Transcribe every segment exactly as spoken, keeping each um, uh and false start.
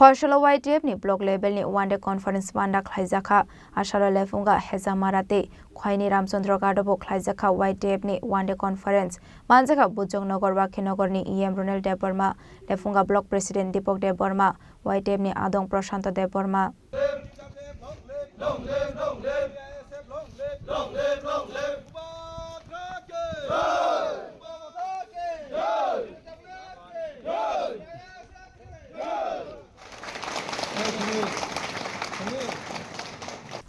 Khasalo Y T F ni block level ni one day conference manda khlaijakha. Asalo Lefunga, Hezamara tei Khwaini Ramchandra Ghat o bo khlaijakha Y T F ni one day conference. Manjakha Bujong Nagar, Wakhi Nagar ni E M Ronel Debbarma, Lefunga block president Deepak Debbarma, Y T F ni adong Prashanto Debbarma.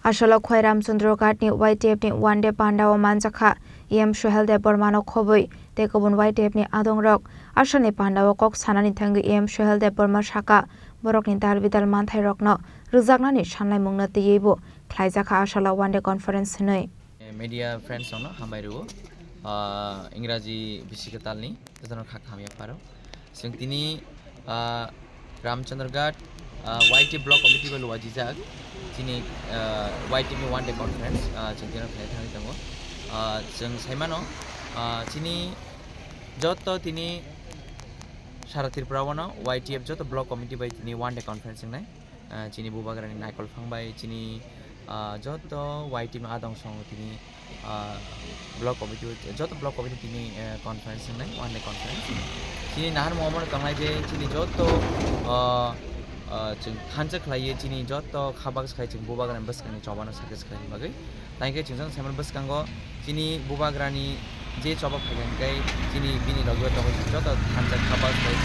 Asalo Khwai Ramchandra Ghat ni Y T F ni one day panda o manjakha E M Sohel Debbarma no khobwi tei kubun Y T F ni adong rok. Asal ni panda o kok sanani thangwi E M Sohel Debbarma saka borok ni dal bidal manthai rok no rwjaknani sanlaimung no twiwi bo khlaijakha asalo one day conference hinwi. Media friends rokno hambai rwo, ah, Ingraji bisi kwtalni jotono kha hamya pharo. Chwng tini, ah, Ramchandra Ghat, ah, Y T block committee bai luajijak chini, ah, Y T ni one day conference, ah, chwng tini khlai thangwi tongo. Ah, chwng saimano, ah, chini joto tini sara Tripura o no Y T F joto block committee bai tini one day conference wngnai. Ah, chini bubagrani naikol phang bai chini, ah, joto Y T ni adong songo tini, ah, block committee, joto block committee tini, eh, conference wngnai, one day conference. Chini naharmung omono tongnai je chini joto, ah, ah, chwng thansa khlaiwi chini joto kha baksa khai chwng bubagrani bwskangni chobano success khlaini bagwi. Tangkhe chwng jang saiman bwskango chini bubagrani je choba phaikha hwnkhe chini bini logi o tongo chwng joto thansa kha baksa khai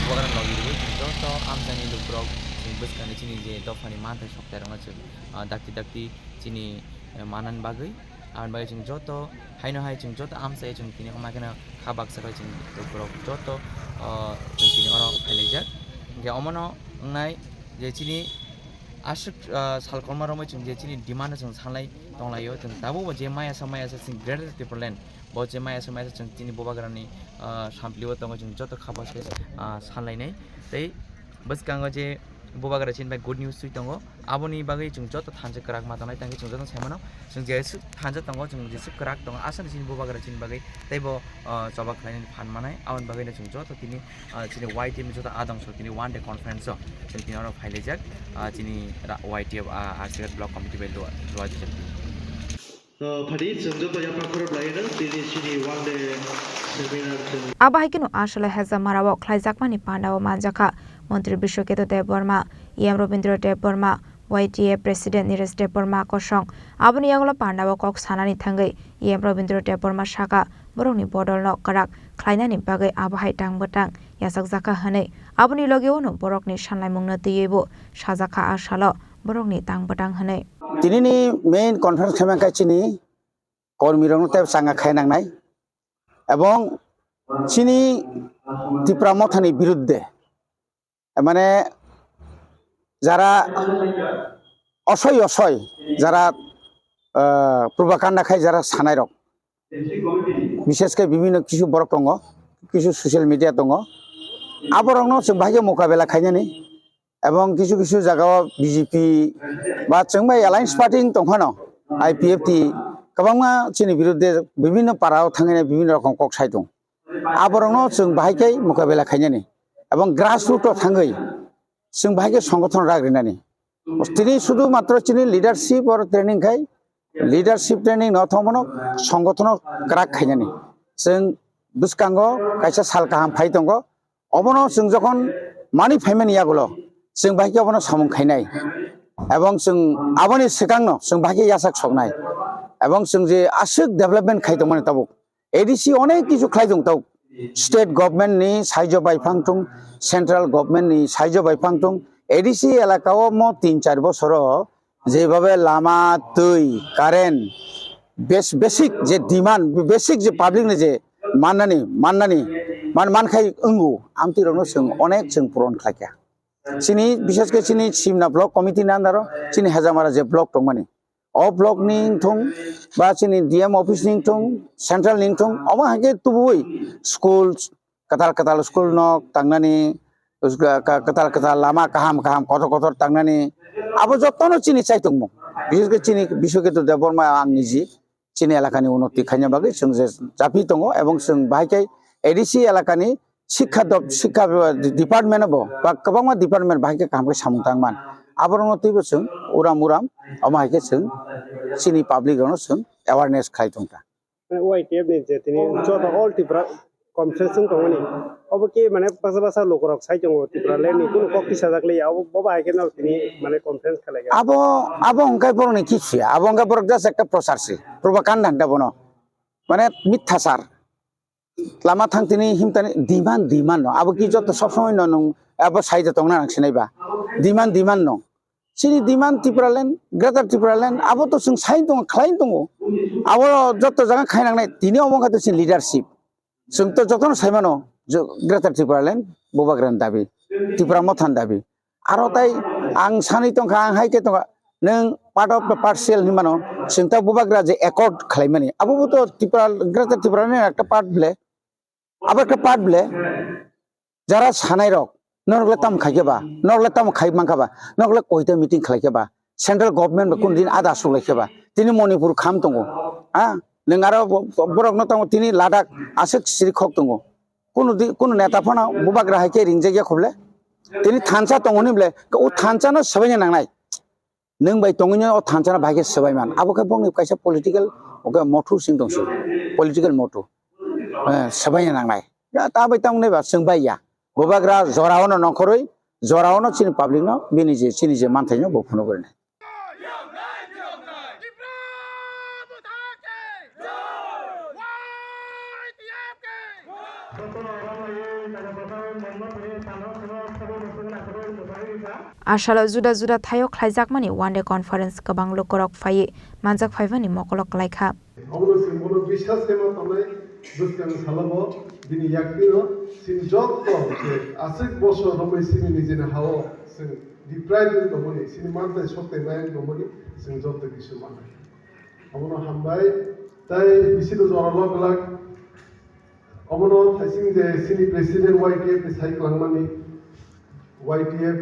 bubagrani logi rwwi chwng joto amchaini lukurok chwng bwskangni chini je dophani manthai soktairokno chwng, ah, dakti dakti chini, eh, manani bagwi. Aboni bagwi chwng joto haino hai chwng joto amchai chwng tini omo kheno kha baksa khai chwng borok joto, ah, chwng tini oro phailaijak. Hwnkhe omono wngnai je chini aswk, ah, sal kolma romwi chwng je chini demand no chwng sanlai tonglaio, chwng tabukbo je maya sa maya sa chwng Greater Tipraland bo je maya sa maya sa chwng chini bubagrani, ah, samplio tongo chwng joto kha baksa, ah, sanlainai tei bwskango je bubagra chini bai good news twi tongo. Aboni bagwi chwng joto thansa kwrak ma tongnai, tangkhe chwng joto saimano, chwng jeswk thansa tongo, chwng jeswk kwrak tongo, aswk chini bubagra chini bagwi teibo, ah, choba khlainani phan manai. Aboni bagwino chwng joto tini, ah, chini Y T F ni joto adong sok tini one day conference o chwng tini oro phailaijak, ah, chini ra-, Y T F, ah, R C Ghat block committee bai lua-, luajak. To, phadi, chwng joto yapha khorop laino, tini chini one day seminar chwng. Abo hai kheno aswlai Hezamara o khlaijakmani panda o manjakha Montri Biswaketu Debbarma, E M Robindra Debbarma, Y T F President Niresh Debbarma kosong. Aboni yagulo panda o kok sanani thangwi E M Robindra Debbarma saka borokni bodolno kwrak khlainani bagwi abo hai tang bwtang yachakjakha hwnwi. Aboni logi o no borokni sanlaimungno twiwi bo sajakha a salo borokni tang bwtang hwnwi. Tinini main conference khaimang khe chini kormirokno tei changa khai nangnai, ebong chini Tipra Mothani birudde, mane, jara osoi osoi, jara, ah, propaganda khai jara sanairok, bishesh khe bibhinno kisu borok tongo, kisu social media tongo, aborokno chwng bahai khe mokabela khainani. Ebong kisu kisu jagao B J P ba chwng bai alliance party wng tong phano, I P F T kwbangma chini birudde bibhinno parao thangwi bibhinno rokom kok sai tong. Aborokno chwng bahai khe mokabela khainani ebong grassroot o thangwi chwng bahai khe songothono ragrinani. Tini sudu matro chini leadership or training khai, leadership training no thangmano songothono kwrak khainani. Chwng bwskango kaisa sal kaham phai tongo. Obono chwng jokhon mani phaimani yagulo chwng bahai khe obono samung khainai. Ebong chwng aboni swkangno chwng bahai khe yachak soknai. Ebong chwng je aswk development khai tongmani tabuk, A D C onek kisu khlai tong tabuk. State government ni saijo bai phang thung, central government ni saijo bai phang thung, A D C elaka o mo tin char bosoro jebhabe lama, twi, current, bes-, basic je demand, basic je public ni je mannani, mannani, man, mankhai wngo, amtwi rokno chwng onek chwng puron khlaikha. Chini, bishesh khe chini Simna block committee ni under o chini Hezamara je block tongmani, o block ni wngthung ba chini D M office ni wngthung, central ni wngthung, omo hai khe tubui school, kwtal kwtal school nok tangnani, ka-, ka-, kwtal kwtal lama kaham kaham kotor kotor tangnani, abo jotono chini chaitongmung. Bishesh khe chini Biswaketu Debbarma ang niji chini elakani unnoti khaina bagwi chwng je chapi tongo, ebong chwng bahai khe A D C elakani Sikha dop-, sikha department bo ba kwbangma department bahai khe kaham khe samung tangman. Aborokno twibo chwng uram uram omo hai khe chwng chini public rokno chwng awareness khlai tongkha. Mane Y T F ni je tini joto all Tripura conference wng tongmani, obo khe mane bwsa bwsa lukurok sai tongo Tripura land ni kunu kok tisajak liya, obo bo bahai khe no tini mane conference khlai kha. Abo, abo hwnkhe borokni kisu ya, abo hwnkhe borok just ekta prochar se, propaganda hwnkhe bono, mane mithasar. Lama thang tini himtani demand, demand no. Abo ki joto sob somoi no nung abo sai da tongna nang sinai ba. Demand, demand no. Chini demand Tipraland, Greater Tipraland, abo to chwng sai tongo, khlai tongo. Abo joto jaga khai nangnai, tini omo kha to chini leadership. Chwng to jotono sai mano, jo-, Greater Tipraland, Bubagrani dabi, Tipra Mothani dabi. Aro tai ang sanwi tongkha, ang hai khe tongkha, nwng part of the parcel hinmano, chwng ta Bubagra je accord khlaimani. Abo bo to Tipra, Greater Tipraland ni ekta part bile. Abo ekta part bile. Jara sanai rok, norok le tamo khai khe ba, norok le tamo khai mankha ba, norok le koita meeting khlai khe ba, central government ba kun din ada asuk lai khe ba, tini Manipur kham tongo. Ha? Nwng aro bo-, bo-, borok no tongo tini Ladakh aswk siri khok tongo. Kunu di, kunu neta phano Bubagra hai khe ringjak ya khuble. Tini thansa tongo ni ble, o thansa no swbaina nangnai. Nwng bai tongwi o thansa no bai khe swbai man. Abo khe bongni kaisa political, oke motu sing tong si. Political motu. Eh, swbaina nangnai. Ya, ta bai tamo nai ba, chwng bai ya. Bubagra jora ono nongkhorwi, jora ono chini public no, bini je, chini je manthai no bo phunuk rinai. Asalo juda juda thaio khlaijakmani one day conference kwbang lukurok phaiwi manjak phaimani mokolo kwlaikha. Omono chwng bono biswas khe ma tongnai bwskang salobo bini yaktwino chini jotto je aswk bosor romwi chini nijini hao chwng deprive wng tongmani, chini mantai soktai nai wng tongmani chwng jotto kisu mannai. Omono hambai tei bisingo jora lok glak. Omono thaising je chini president Y T F ni sai kwlangmani, Y T F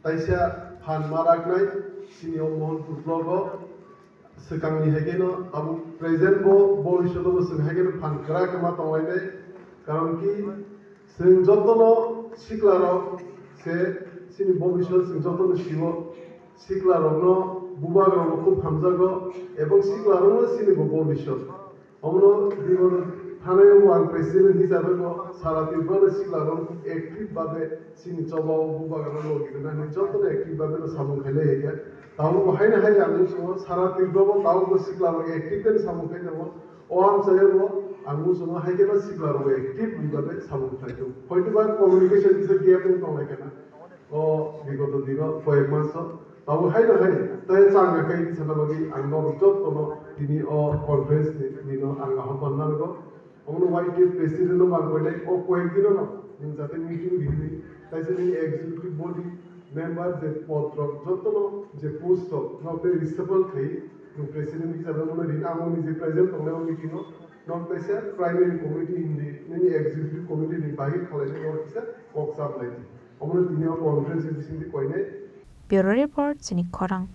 taisa phan ma raknai chini o Mohanpur block o. Swkangni hai kheno tabuk present bo bhobishyot bo chwng hai kheno phan kwrak ma tonglainai. Karon ki chwng jotono siklarok se chini bhobishyot chwng jotono sio. Siklarokno, bubagrokno khub hamjago ebong siklarokno chini bo bhobishyot. Omono bigoto thanai o ang president hisabe bo sara Tripura ni siklarok active babe chini choba o bubagrano logi rwnani jotono active babe no samung khailai hai khe. Tabuk bo haino hai ang muchungo sara Tripura bo tabuk bo siklarok active khe samung khai tongo. O amchaio bo ang muchungo hai kheno siklarok active ni babe samung khlai tongo. Hoitoba communication kisa gap wng tonglai kheno. O bigoto dino koyek maso tabuk haino hai tei chang ya kai sana bagwi ang norok jotono tini o conference ni dino ang ahobhan narwgo. Omono Y T F president no mang koinai o koyek dino no nwng jate meeting rihini taisa nini executive body member je pod rok jotono je post rok no tei reshuffle khai nwng president hisabe omono rini ang nini je present tongnai o meeting o nok taisa primary committee hindi nini executive committee ni bagwi khalai nai norok kisa kok chap lai di. Omono tini o conference ni bisingtwi koinai. Bureau Report, chini khorang.